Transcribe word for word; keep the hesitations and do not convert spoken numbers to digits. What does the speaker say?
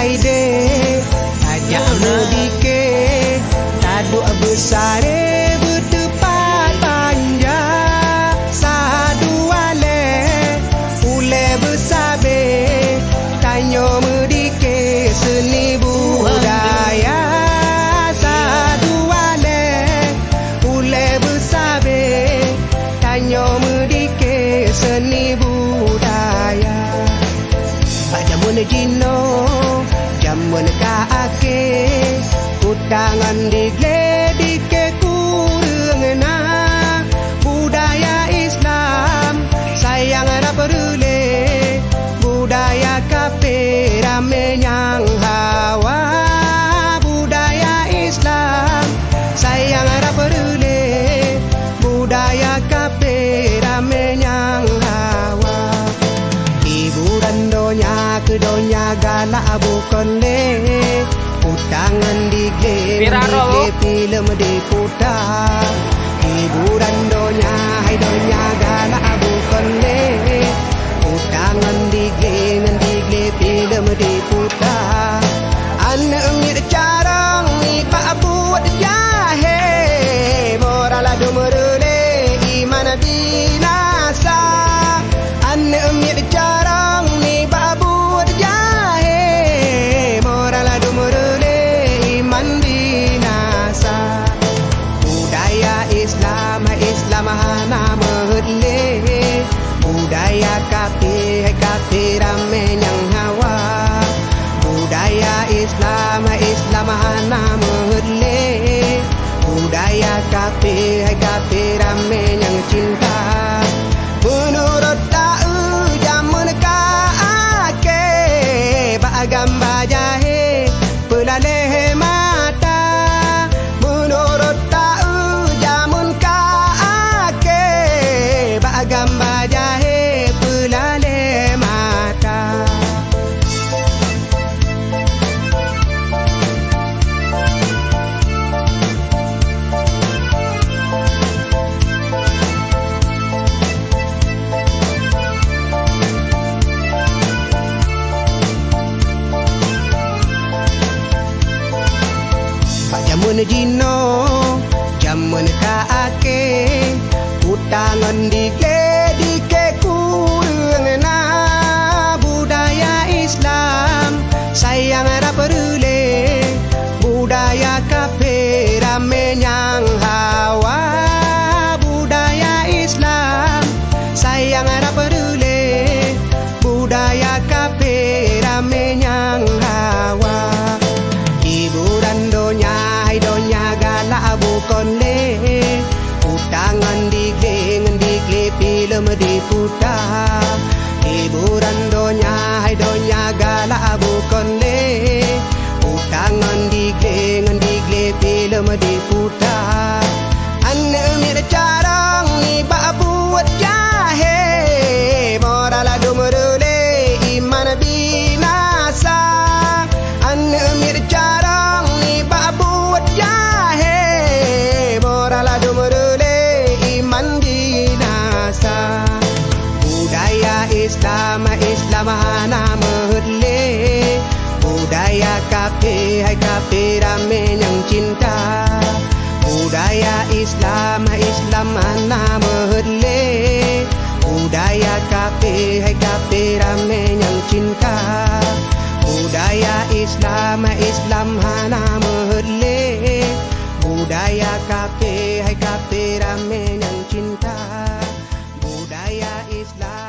Hai deh, tajak meudike, taduek beusaré beuteupat panja. Sadua lé ulée beusabe, tanyoe meudike seuni budaya. Sadua lé ulée beusabe, tanyoe meudike seuni budaya. Bak jameun jinoe, jameun ka akhé, kuta ngon digle dike kureueng na. Budaya Islam sayang rab reulée, budaya kafé ramé nyang hawa. Budaya Islam sayang rab reulée, budaya kafé ramé nyang hawa. Hiburan donya keu donya galak bukon lé, kuta ngon digle, ngon digle filem diputa. Hiburan donya, hai donya galak bukon lé, kuta ngon digle, ngon digle filem diputa. Aneuk miet carông nibak buet jahé, moral dum reulée iman binasa. Aneuk miet carông nibak buet jahé, moral dum reulée iman binasa. Budaya Islam, Islam hana meuheuet lé. Budaya kafé, kafé ramé nyang hawa. Budaya Islam, Islam hana meuheuet lé. Budaya kafé, kafé ramé nyang cinta. Meunurot taeu jameun ka akhé, bak gamba jahé peulalée mata. Meunurot taeu jameun ka akhé, bak gamba jahé peulalée mata. Bak jameun jinoe, jameun ka akhé, kuta ngon digle dike kureueng na. Budaya Islam sayang rab reulée, budaya kafé ramé nyang hawa. Budaya Islam sayang rab reulée, budaya kafé ramé nyang hawa. Hiburan donya, hai donya galak bukon lé, kuta ngon digle, ngon digle filem diputa. Hiburan donya, hai donya galak bukon lé, kuta ngon digle, ngon digle filem diputa. Aneuk miet carông nibak buet jahé, moral dum reulée iman binasa. Aneuk miet carông nibak buet jahé, moral dum reulée iman binasa. Budaya Islam, Islam hana meuheuet lé. Budaya kafé, hai kafé ramé nyang cinta. Budaya Islam, Islam hana meuheuet lé. Budaya kafé, hai kafé ramé nyang cinta. Budaya Islam, Islam hana meuheuet lé. Budaya kafé, hai kafé ramé nyang cinta. Budaya Islam.